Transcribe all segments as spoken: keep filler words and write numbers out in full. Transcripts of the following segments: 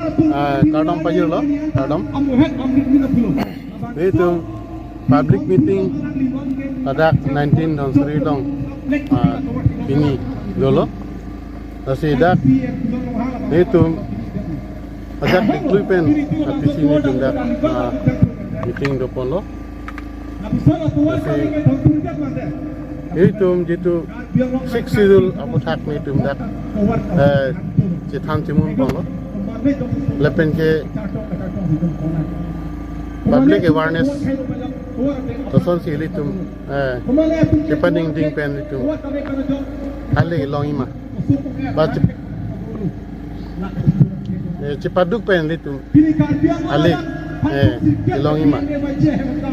Ah, kardom pajirlo, kardom. Nelitum public meeting ladak nineteen Dhansiri along, ah, pini dolo. Lasi dak nelitum ajak diklui pen, ah, pisi nelitum dak, ah, meeting doponlo. Lasi nelitum jitu Sixth Schedule aputhak nelitum dak, eh, chethan chimum ponlo. Lapen ke public awareness, lasonsi nelitum, eh, chepaningding pen nelitum ale longji ma, ba chep-, eh, chepaduk pen nelitum ale, eh, longji ma,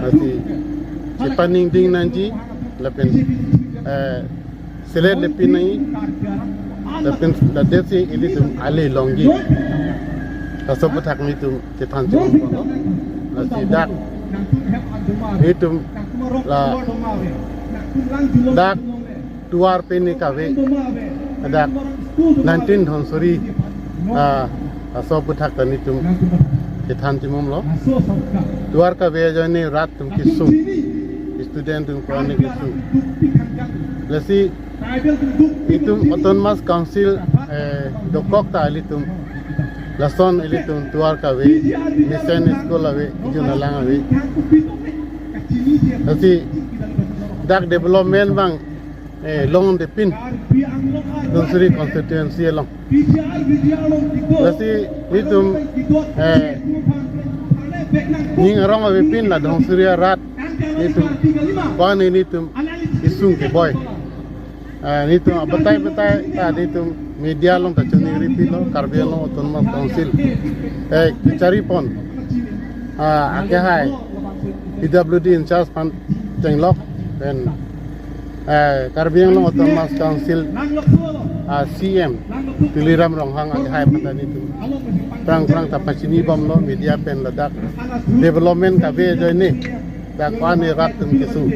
lasi chepaningding nangji lapen, eh, selet lepin nangji, lapen ladetsi nelitum ale longji. Laso aputhak nelitum chethan chimum ponlo. Lasi dak nelitum ladak tovar pen ne kave, ladak nineteen Dhansiri, ah, laso aputhak ta nelitum chethan chimumlo. Tovar kave ajoine rat atum kesung, student atum ko-an kesung. Lasi itum Autonomous Council, eh, dokok ta ilitum lason ilitum tovar kave, mission school ave, ijun alang ave. Lasi dak development abang, eh, longde pin Dhansiri constituency along. Lasi nelitum, eh, ning arong avepin la Dhansiri arat nelitum, ko-an nelitum kesung keboi. Eh, nelitum abatai batai ta nelitum media along ta choningri pilo, Karbi Anglong Autonomous Council, eh, kechari pon, ah, akehai P W D in charge aphan chenglok pen, eh, Karbi Anglong Autonomous Council, ah, C M Tuliram Ronghang akehai aphan ta nelitum prang prang ta pachini bomlo media pen ladak development kave ajoine dak ko-an rat atum kesung,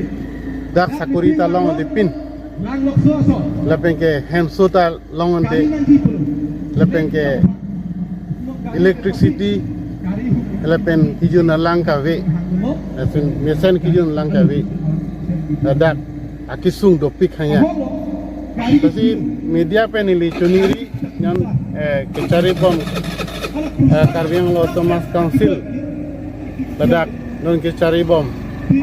dak sakori ta longde pin, lapen ke hemso ta longde, lapen ke electricity, lapen ijun alang kave, lapen mesen ijun alang kave, ladak akesung dopik hanya. Lasi media pen ili choningri non, eh, kechari bom, eh, Karbi Anglong Autonomous Council ladak non kechari bom,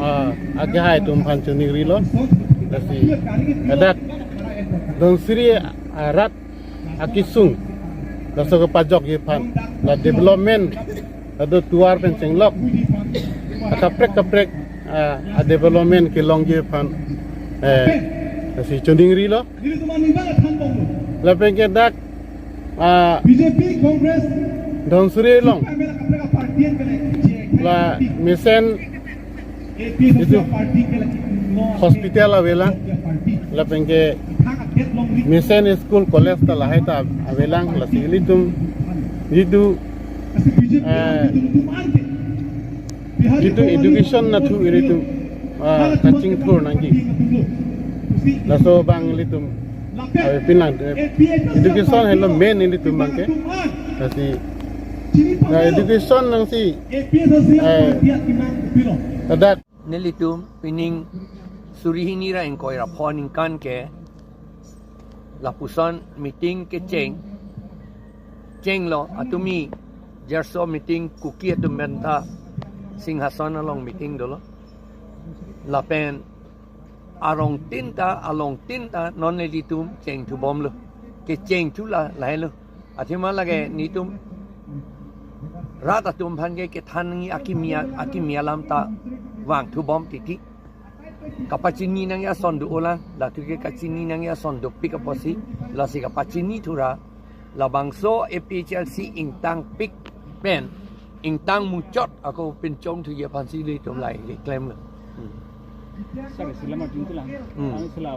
ah, akehai atum aphan choningrilo. Lasi ladak Dhansiri arat akesung laso kepajokji aphan, la development, la do tovar pen chenglok, akaprek kaprek, ah, a development kelongji aphan, eh, lasi choningrilo. Lapen ke dak, ah, B J P, Congress, Dhansiri along la mesen itum hospital avelang, lapen ke mesen school college ta lahai ta avelang, lasi ilitum itum, eh, itum education nathu ilitum, ah, kachingthur nangji. Laso abang ilitum avepin lang, eh, education helo main ilitum abangke. Lasi, na education nangsi, eh, ladak nelitum pining suri hini ra ingkoi ra pho ningkan ke lapuson meeting kecheng, chenglo, atumi jerso meeting Kuki atum pen ta Singhason along meeting dolo. Lapen arong tin ta, along tin ta non nelitum chengthubomlo. Kechengthu la lahelo. Athema lake nelitum rat atum aphan ke kethan nangji akimi a-, akimi alam ta vangthubom titi. Kapachini nangji ason do-olang, latum ke kachini nangji ason dopik apotsi, lasi kapachini thura, labangso A P H L C ingtangpik pen, ingtang muchot ako pinchongthuji aphansi ilitum lahai keklemlo. Hmm. Sir, sila ma jingkulang. Hmm. Kami sila,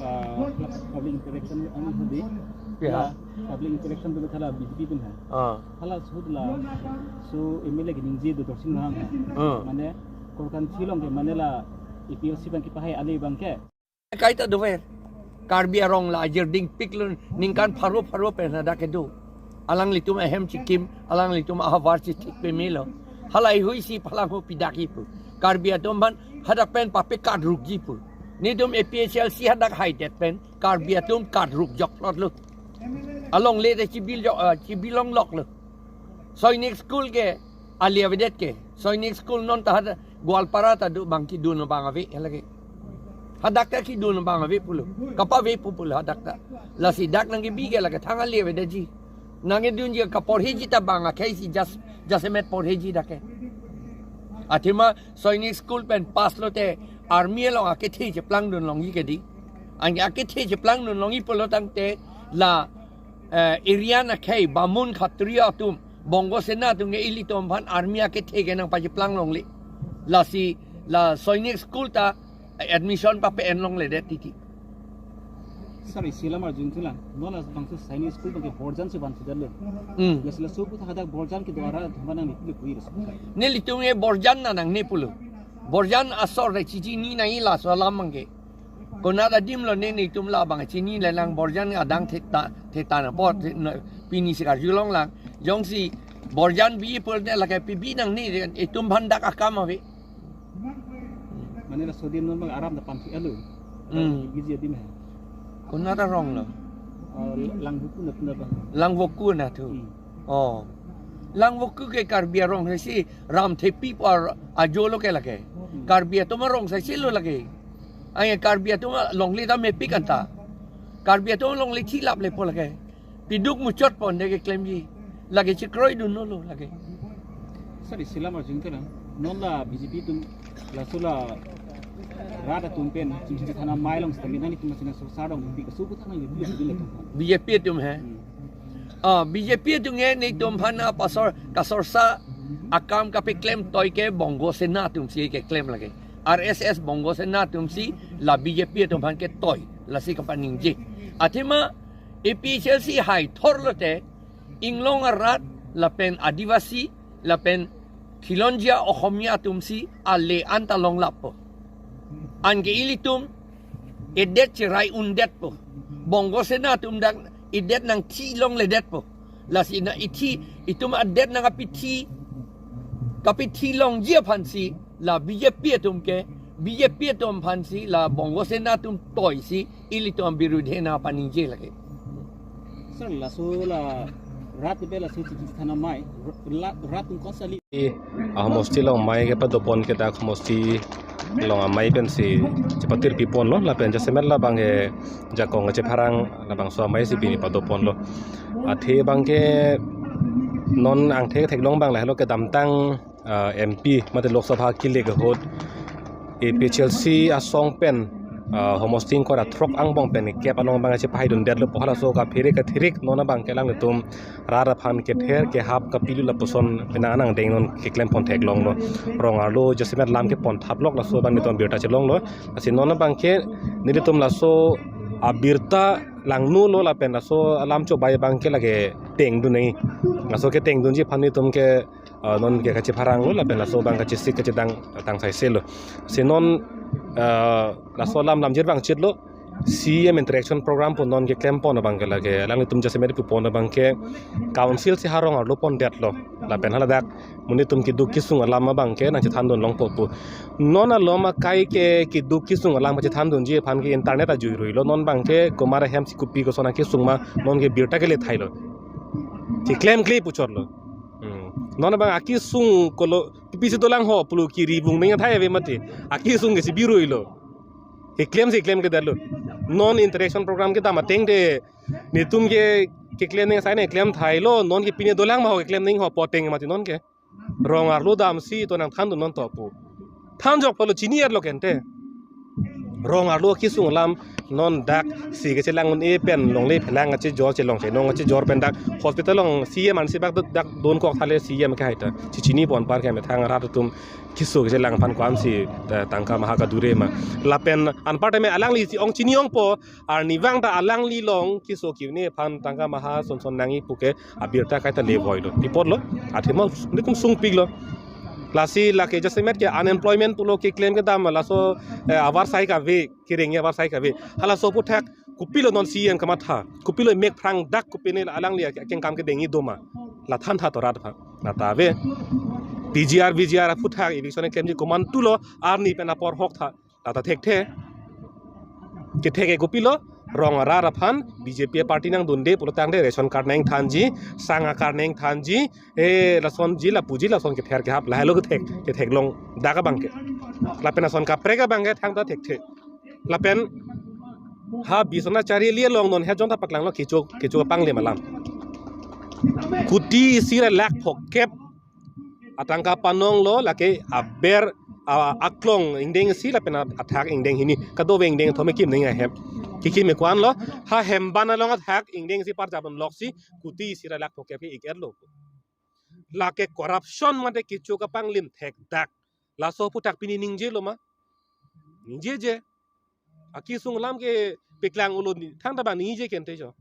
uh, public interaction kami hadi. Ya. Sila public interaction tu sila B J P atum hai. Ah. Hala sud la, so M L A ke ningje do Dorsing Ronghang. Ah. Mane, Korkanthi along ke mane la A P H L C abang kepahai ale abangke. Kaita dover. Karbi arong la ajirding piklo ningkan pharo pharo pen hadak kedo. Alanglitum ahem chikim, alanglitum ahavar chithik pemelo. Halahei hui si phalang ho pidakji pu. Karbi atum aphan hadak pen pape kadrukji pu. Netum A P H L C hadak haidet pen Karbi atum kadruk jokplotlo. Alongle te chibil jok, ah, chibil longloklo. Sainik School ke ali avedet ke. Sainik School non ta hadak Goalpara ta do abang kedun abang ave lake. Hadak ta kedun abang ave pulo. Kapave pu pulo hadak ta. Lasi dak nangkebi ke lake thang ali avedetji. Nangkedunji kaporheji ta bang akhei si jas-, jasemet porheji dak ke. Athema Sainik School pen pass lote army along akethe cheplangdun longji ke di. Anke akethe cheplangdun longji pulo tangte la, eh, Aryan akhei, Bamun Khatriya atum, Bongo Sena atum ke ilitum aphan army akethe ke nangpacheplang longle. Lasi la Sainik School ta admission pape-en longledet titi. Sir, isi alam arjuthulang. Non labangso Sainik School abangke borjan si vansi detlo. Hmm. Lasi laso aputhak hadak borjan kedo arat atum aphan nangli pule kui ras. Nelitum ke borjan na nangne pulo. Borjan asor le chechini nangji laso alam abangke. Konat adim lo ne netum labang chinine lang borjan adang theta, theta na po, the-, na, pini si karjulonglang. Jongsi borjan bi pulote lake pibi nangne, itum aphan dak akam ave. Mane laso adim non abang aram ta panthu elo. Hmm. Biji adim he. Konat arong lo? Ah, Langvoku na tuna bang. Langvoku na thu. Hmm. Oh. Langvoku ke Karbi arong si Ramthepi pu ajo lo ke lake. Hmm. Karbi atum arong si lo lake. Ai Karbi atum longle ta mepik anta. Karbi atum longle thilap lepo lake. Piduk muchot pon de keklemji. Lake chekroidunlo lake. Sir, isi alam arjuthulang. Non la B J P atum laso la rat atum pen chingki than amei along stamina ni tum masina so sarong pi kasu putang ni pili pili atum. B J P atum he. Hmm. Ah, B J P atum ke netum aphan apasor kasorsa akam kapeklem toi ke Bongo Sena atum si keklem lake. R S S Bongo Sena atum si la B J P atum aphan ketoi lasi kapaningje. Athema A P H L C hai thor lote inglong arat lapen Adivasi lapen Khilonjia Ohomia atum si ale anta longlappo. Anke ilitum edet cherai undetpo. Bongo Sena atum dak edet nangthi longledetpo. Lasi na ithi itum adet nangkapithi, kapithi longji aphan si la B J P atum ke, B J P atum aphan si la Bongo Sena atum toi si ilitum abirudhe nangpaningje lake. Sir, laso la rat be laso chingki than amei, la rat atum konsa li. I, ah, homosti along amei kepadopon ke dak homosti along amei pensi chepatirpi ponlo, lapen jasemet labang ke jakong chepharang labangso amei si pini padoponlo. Athe abangke non angthek theklong abang lahelo kedamtang, ah, M P mate Lok Sabha kelek ahut A P H L C asong pen, ah, homosti ingkoi ra throk angbong pen kep along abang chepahaidundetlo pu halaso kaphere kathirik non abangke alanglitum rat aphan kether kehap kapilo lapuson penang anang deng non keklem pon theklonglo. Rong arlo jasemet lam kepon thaplok laso abang netum birta chelonglo. Lasi non abangke nelitum laso abirta langno lo lapen laso alam chobai abangke lake tengdun nangji. Laso ketengdunji aphan netum ke, ah, non ke kachepharanglo lapen laso abang kachesik kachedang tang saiselo. Si non, ah, laso alam lamjir abang chitlo. C M interaction program pu non keklem pon abangke lake alanglitum jasemet pu pon abangke council si ha rong arlo pondetlo. Lapen haladak monit atum keduk kesung alam abangke nangchethandun longpo pu. Non alom akai ke keduk kesung alam chethandunji aphan ke internet ajuiruilo. Non abangke komat ahem si kopi koson akesung ma non ke birta kele thailo. Cheklemkle puchotlo. Hmm. Non abang akesung kolo pipisi dolang ho pulo kiri bung neng athai ave mati. Akesung ke si biruilo. Keklem si klemkledetlo. Non interaction program kedam ateng te netum ke keklem neng sai ne klem thailo, non ke pine dolang ma ho keklem neng ho pu ateng mati non ke. Rong arlo damsi to nangthandun non to pu. Thanjok pulo chini erlo kente. Rong arlo kesung alam non dak si kechelang un-e pen longle phelang kachejor chelong chenong kachejor pen dak hospital along C M ansi bak dak donkok thale C M ke hai ta. Chechini pon apar ke methang rat atum keso kechelang aphan ko-ansi, eh, tangka maha kadure ma. Lapen anparta me alangli si ong chini ongpo, arnivang ta alangli along keso ke-un-e aphan tangka maha son son nangji puke abirta kaita le voilo. Pi apotlo, athema netum sungpiklo. Lasi lake jasemet ke unemployment pulo keklem kedam laso, eh, avarsai kave, kereng avarsai kave. Halaso aputhak Kopilo non C E M kamatha, kopilo mek phrang dak kopine alangli akengkam kedengji doma. La than tha to rat pha. La ta ave. P G R, V G R aphuthak eviction klemji komantulo arni pen apor hok tha. La ta thekthe. Kethek ke kopilo, rong arat aphan B J P party nangdunde pulotangte ration card nangthanji, sang akar nangthanji, eh, lasonji, lapuji, lason kether kehap, lahelo kethek, kethek long dak abangke. Lapen ason kaprek abangke thangta thekthe. Lapen ha Biswanath Chariali along non he jonta paklanglo kecho, kecho panglim alam. Kuti isi ra lakh phokep atangka panonglo, lake aber, a, aklong ingdeng isi lapen a-, athak ingdeng hini. Kadokave ingdeng thom ekim nang ahem. Kekim ekwan lo, ha hemban along athak ingdeng isi parjap loksi kuti isi ra lakh phokep ke-iketlo. Lake corruption mate kecho kapanglim thekdak. Laso aphuthak pini ningjelo ma? Ningjeje. Akesung alam ke paklang ulo ni, thangta abang ningje kente jo.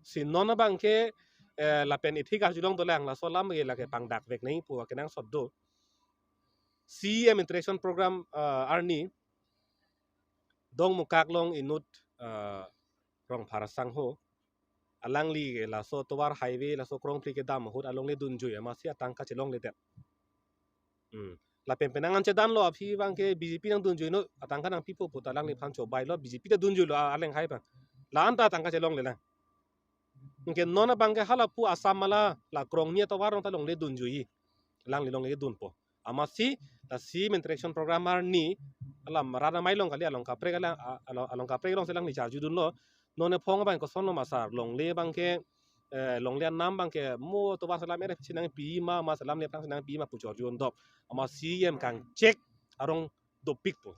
Si non abangke, eh, lapen ithik arjulong dolang, laso alam ke lake pangdakvek nangji pu akenangsot do. C E M Interaction Program, eh, arni Dongmukak along inut, eh, Rongphar asangho. Alangli ke laso tovar highway, laso krongphli kedam ahut alongle dunjui amatsi atangka chelongledet. Hmm. Lapen penang anche danlo aphi abangke B J P nangdunjuilo, atangka nangpipo puta alangliphan chobailo, B J P ta dunjuilo, a-, aleng hai abang. La-anta atangka chelonglelang. Anke non abangke halapu Assam mala la krongni atovar along ta longle dunjui. Alangli longle dunpo. Amatsi, la C E M Interaction Program arni, alam rat amei along kali, along kaprek alang, a-, along, along kaprek alongsi alangli charjudunlo. Non ephong abang kosonlo ma sar, longle abangke, eh, longle anam abangke mo tovar selam ere si nangpi ma, ma selam le phrang si nangpi ma pu charjudun dok. Amat C E M kangchek arong dopikpo.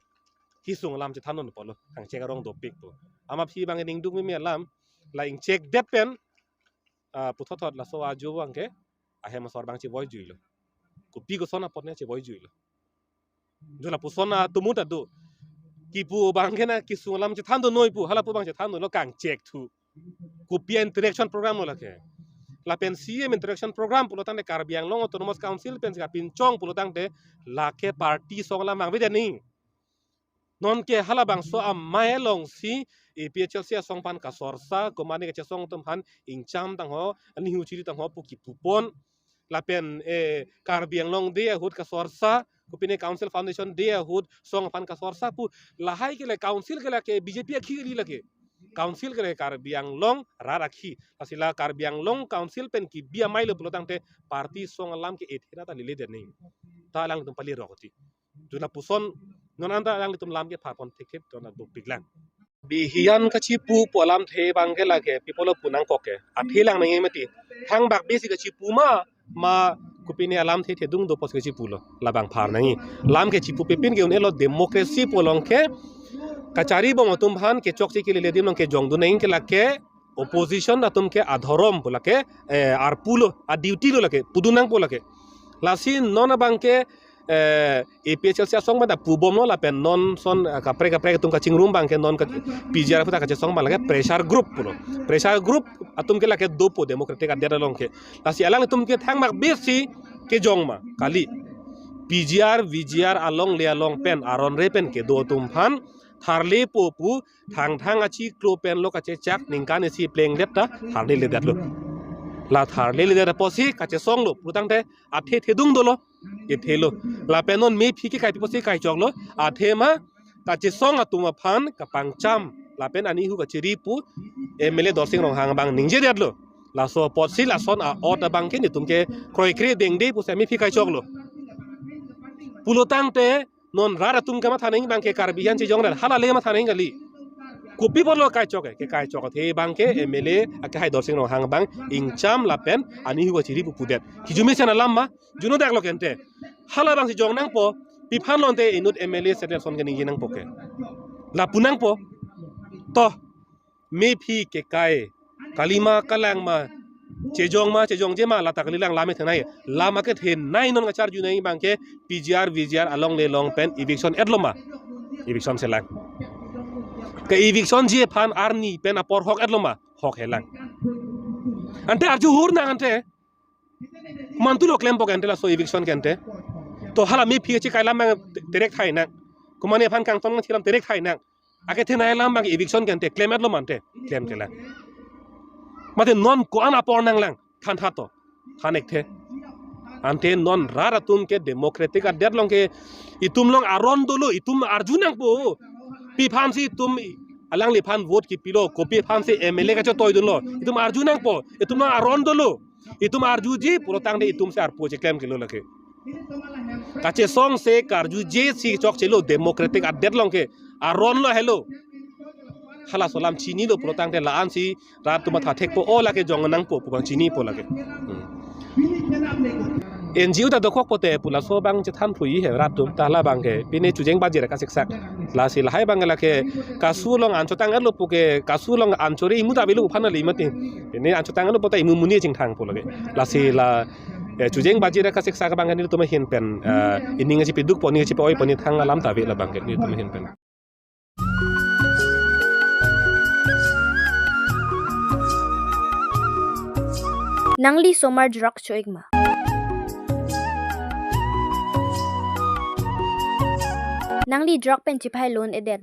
Kesung alam chethandun pulo, kangchek arong dopikpo. Amat aphi abang ningduk meme alam, la ingchekdet pen, ah, puthot thot laso ajo abangke, ahem asor abang chevoijuilo. Kopi koson apotne chevoijuilo. Jo lapuson atum ta do. Kipu abangke na kesung alam chethandun noi pu, halapu abang chethandunlo kangchek thu. Kopi a-interaction program lo lake. Lapen C E M interaction program pulotangte Karbi Anglong Autonomous Council pensi kapinchong pulotangte lake party asong alam vangvedet nangji. Nonke halabangso amei alongsi A P H L C asong aphan kasorsa, komane kachesong atum aphan ingcham tangho, anihu chiri tangho pu kipupon. Lapen, eh, Karbi Anglong Day ahut kasorsa, kopine Council Foundation Day ahut song aphan kasorsa pu, lahai ke le council ke lake B J P akhi kali lake. Council ke le Karbi Anglong rat akhi. Lasi la Karbi Anglong Council pen kibi amei lo pulotangte party asong alam ke ethe ra ta leledet nangji. Ta alangtum pali rokti. Jo lapuson non anta alanglitum lam kepharpon thekthep, jo na dopiklang. Bihian kachipu pu alamthe abangke lake pi pulo pu nangkok ke. Athe lang nangji mati. Thangbak besi kachipu ma, ma kopine alamthe thedung do pusi kachipulo. Labang phar nangji. Lam kechipu pepin ke un-elo, democracy pu along ke kachari bom atum aphan kechokche kelele adim along kejongdun nangji ke lake opposition atum ke adhorom pu lake, eh, arpu lo, a-duty lo lake, pudun nangpo lake. Lasi non abangke, eh, A P H L C asong pen ta pubomlo lapen non ason, eh, kaprek kaprek atum kachingrum abangke non ka P G R aphuthak kachesong abang lake pressure group pulo. Pressure group atum ke lake dopo democratic adet along ke. Lasi alanglitum ke thangbak besi kejong ma kali. P G R, V G R alongle along pen, aron re pen kedo atum aphan tharlepo pu, thangthang achiklo pen lo kachechak ningkan isi plengdet ta tharleledetlo. La tharleledet apotsi kachesonglo pulotangte athe thedung dolo, ethelo. Lapen non mephi kekai pi pusi kaichoklo, athema kachesong atum aphan kapangcham lapen anihu kachiri pu M L A Dorsing Ronghang abang ningjedetlo. Laso apotsi lason a-ot abangke netum ke kroikre dengde pusi mephi kaichoklo. Pulotangte non rat atum kematha nangji abangke Karbi an chejongdet, hala le matha nangji kali. Kopi pulo kaichok ke, kekaichok athe abangke M L A akehai Dorsing Ronghang abang ingcham lapen anihu kachiri pu pudet. Kijumesen alam ma, juno daklo kente. Halabangsi jong nangpo, pi aphan lonte inut M L A setel son keningje nangpo ke. Lapu nangpo. To, mephi kekai kalima kalangma, chejongma chejongje ma, lata kalilang lam ethenei. Lam akethenei non kacharju nangji abangke P G R, V G R alongle along pen eviction etlo ma. Eviction selang. Ke eviction ji aphan arni pen apor hok etlo ma. Hok helang. Ante arju hur nang ante. Komantulo klempo kente laso eviction kente. To hala mephi chekai lam mang terek thai nang. Komane aphan kangton nang chilam terek thai nang. Akethenei alam abang eviction ke ante klem-etlo ma ante, klemklelang. Mate non ko-an apor nanglang, thantha to, than-ekthe. Ante non rat atum ke democratic adet along ke itum along aron dolo, itum arju nangpo. Pi aphansi itum alangliphan vote kipilo, kopi aphansi M L A kachetoidunlo, itum arju nangpo, itum along aron dolo. Itum arjuji pulotangte itumsi arpu cheklem kelo lake. Kachesongse karjujesi chokchelo, democratic adet along ke aronlo helo. Halaso alam chinilo pulotangte la-ansi rat atum matha thekpo, o lake jong nangpo pu abang chinipo lake. Hmm. N G O ta dokok pote pu laso abang chethan phui he rat atum ta, la abang ke pine chojeng baji ra kasiksak. Lasi lahai abang ke lake KASU along anchotang-etlo pu ke, KASU along anchori imu ta avelo aphan ali mati. Pine anchotang-etlo pu ta imu amonit chingthangpo lake. Lasi la, eh, chojeng baji ra kasiksak abang ke nelitum ahin pen, eh, ining chipadukpo, ining chipa-oipo, nithang alam ta ave la abang ke nelitum ahin pen. Nangli osomar drug cho-ik ma? Nangli drug pen chephai loan edet?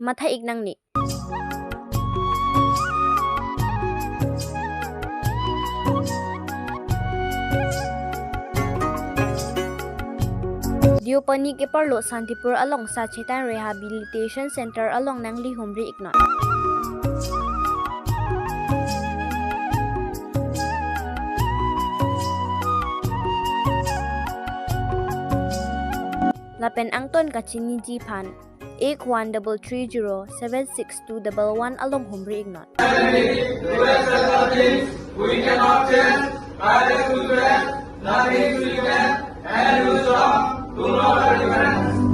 Matha-ik nangne. Deopani keparlo Santipur along Sachetan Rehabilitation Center along nangli humri-iknon. Lapen angton kachiniji aphan eight one double three zero seven six two double one along humri-iknon. We cannot change. Nothing to change. And you strong. Do not regret.